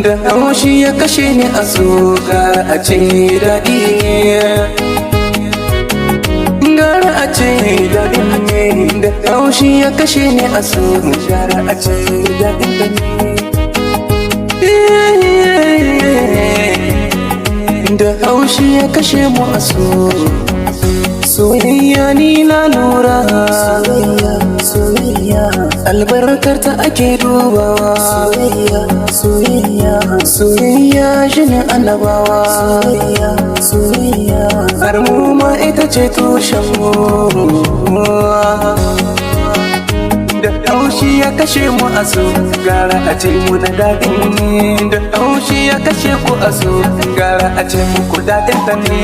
Da haushi ya kashe ni a so, gara a ce daɗi ne, gara a ce daɗi ne. Da haushi ya kashe ni a so, gara a ce daɗin da ne. Da haushi ya kashe mu a so, soyayya ni na lura. Soyayya, soyayya. Albarkar ta ake dubawa. Soyayya, soyayya. Soyayya shine annabawa. Soyayya, soyayya. Har mu ma ita ce tushen mu. Da haushi ya kashe mu a so, gara a ce mu na daɗin ne. Da haushi ya kashe ku a so, gara a ce muku daɗin ta ne.